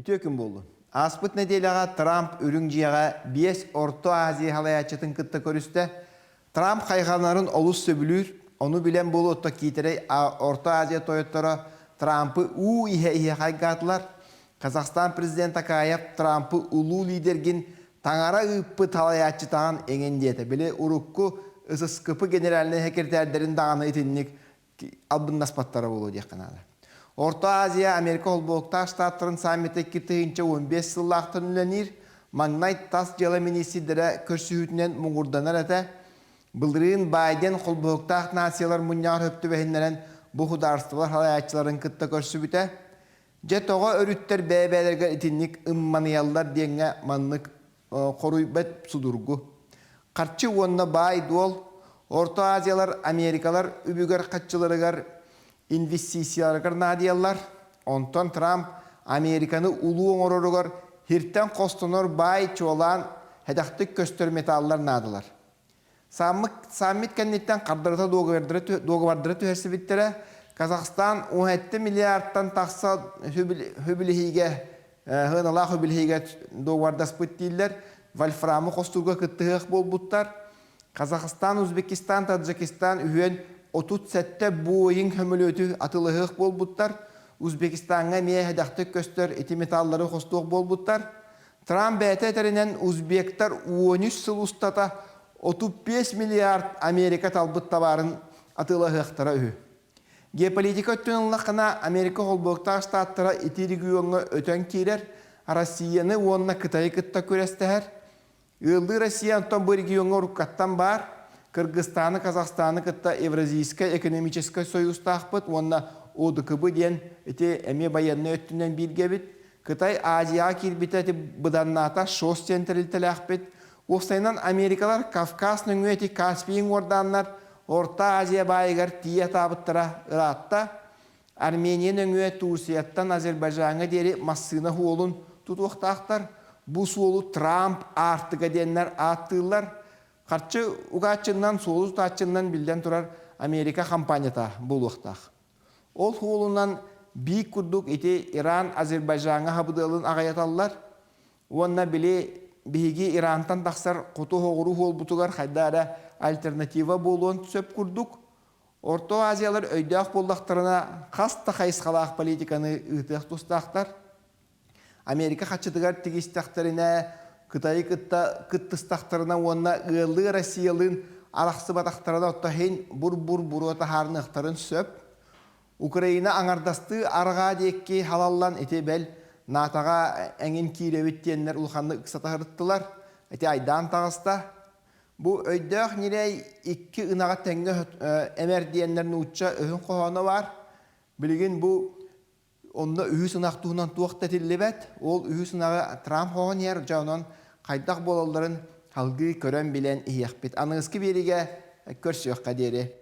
Үтүө күн буоллун. Ааспыт нэдиэлэҕэ Трамп Үрүҥ дьиэҕэ биэс Орто Азия салайааччытын кытта көрүстэ. Трамп хайҕанарын олус сөбүлүүр, ону билэн буолуо отто киитэрэй Орто Азия тойотторо Трампы уу иһэ-иһэ хайгаатылар. Казахстан президент Акаев Трампы улуу лидергин таҥара ыыппыт салайааччытаҕын эҥин диэтэ. Били урукку ССКП генеральнай секретарьдарын даҕаны итинник албыннаспаттара буолуо диэххэ наада. Орто Азия Америка Холбоһуктаах Штаттарын саммита 2015 сыллаахтан үлэлиир. Маҥнай тас дьыала миниистирдэрэ көрсүһүүтүнэн муҥурданар этэ. Былырыын Байден Холбоһуктаах Нациялар мунньаҕар хөп түбэһиннэрэн бу судаарыстыбалар салайааччыларын кытта көрсүбүтэ. Дьэ тоҕо өрүттэр бэйэ-бэйэлэригэр итинник ымманыйаллар диэҥҥэ маннык хоруйбат судургу. Харчы уонна баай-дуол Орто Азиялар Америкалар үбүгэр хаччыларыгар инвестицияларыгар наадыйаллар. Онтон Трамп Американы улуу оҥороругар хиртэн хостонор баай чуолаан сэдэхтик көстөр металлар наадалар. Саммит кэнниттэн хардарыта дуогабардара түһэрсибиттэрэ. Казахстан 17 миллиардтан тахса үбүлэһиигэ сыаналаах үбүлэһиигэ дуогабардаспыт дииллэр. Вольфрамы хостуурга кыттыһыах буолбуттар. Казахстан, Узбекистан, Таджикистан үһүөн 37 Боинг сөмөлүөтү атылыһыах буолбуттар. Узбекистаҥҥа эмиэ сэдэхтик көстөр ити металлары хостуох буолбуттар. Трамп бэйэтэ этэринэн, узбектар 13 сыл устата 35 миллиард Америка талбыт табаарын атыылаһыахтара үһү. Геополитика өттүн ыллаххына, Америка Холбоһуктаах Штаттара ити региоҥҥа өтөн киирэр, Россияны уонна Кытайы кытта күрэстэһэр. Ыаллыы Россия онтон бу региоҥҥа уруккаттан баар, Кыргызстаны, Казахстаны кытта Евразийскай экономическай союзтаахпыт уонна ОДКБ диэн ити эмиэ байыаннай өттүнэн бииргэбит. Кытай Азияҕа киирбитэ ити быданнаата ШОС диэн тэрилтэлээхпит. Уопсайынан Америкалар Кавказ нөҥүө ити Каспийы уҥуордааннар Орто Азия баайыгар тиийэ атаабыттара ыраатта. Армения нөҥүө Турцияттан Азербайджаҥҥа диэри массыына суолун тутуохтаахтар. Бу суолу Трамп Аартыка диэннэр ааттыыллар. Харчы угааччыннан, суолу тутааччыннан биллэн турар Америка хампаанньата буолуохтаах. Ол суолунан биик курдук ити Иран Азербайджаҥҥа хабыдыалын аҕыйаталлар уонна били биһиги Ирантан тахсар хоту-соҕуруу суолбутугар хайда эрэ альтернатива буолуон сөп курдук. Орто Азиялар өйдөөх буоллахтарына хас да хайысхалаах политиканы ыытыах тустаахтар. Америка хаччытыгар тигистэхтэринэ, Кытайы кытта кыттыстахтарына уонна ыаллыы Россиялыын арахсыбатахтарына отто иһин бур-бур буруо таһаарыныахтарын сөп. Украина аҥардастыы арҕаа диэки халаллан ити бэл НАТО-ҕа эҥин киирэбит диэннэр улаханнык ыксатаһырыттылар. Ити айдаан таҕыста. Бу өйдөөх ньирэй икки ынаҕа тэҥҥэ эмэр диэннэр нуучча өһүн хоһооно баар. Билигин бу Онно үһүс ынах туһунан туох да этиллибэт. Ол үһүс ынаҕы Трамп хоһон иһэр, дьэ онон хайдах буолалларын салгыы көрөн-билэн иһиэхпит. Аныгыскы биэриигэ көрсүөххэ диэри.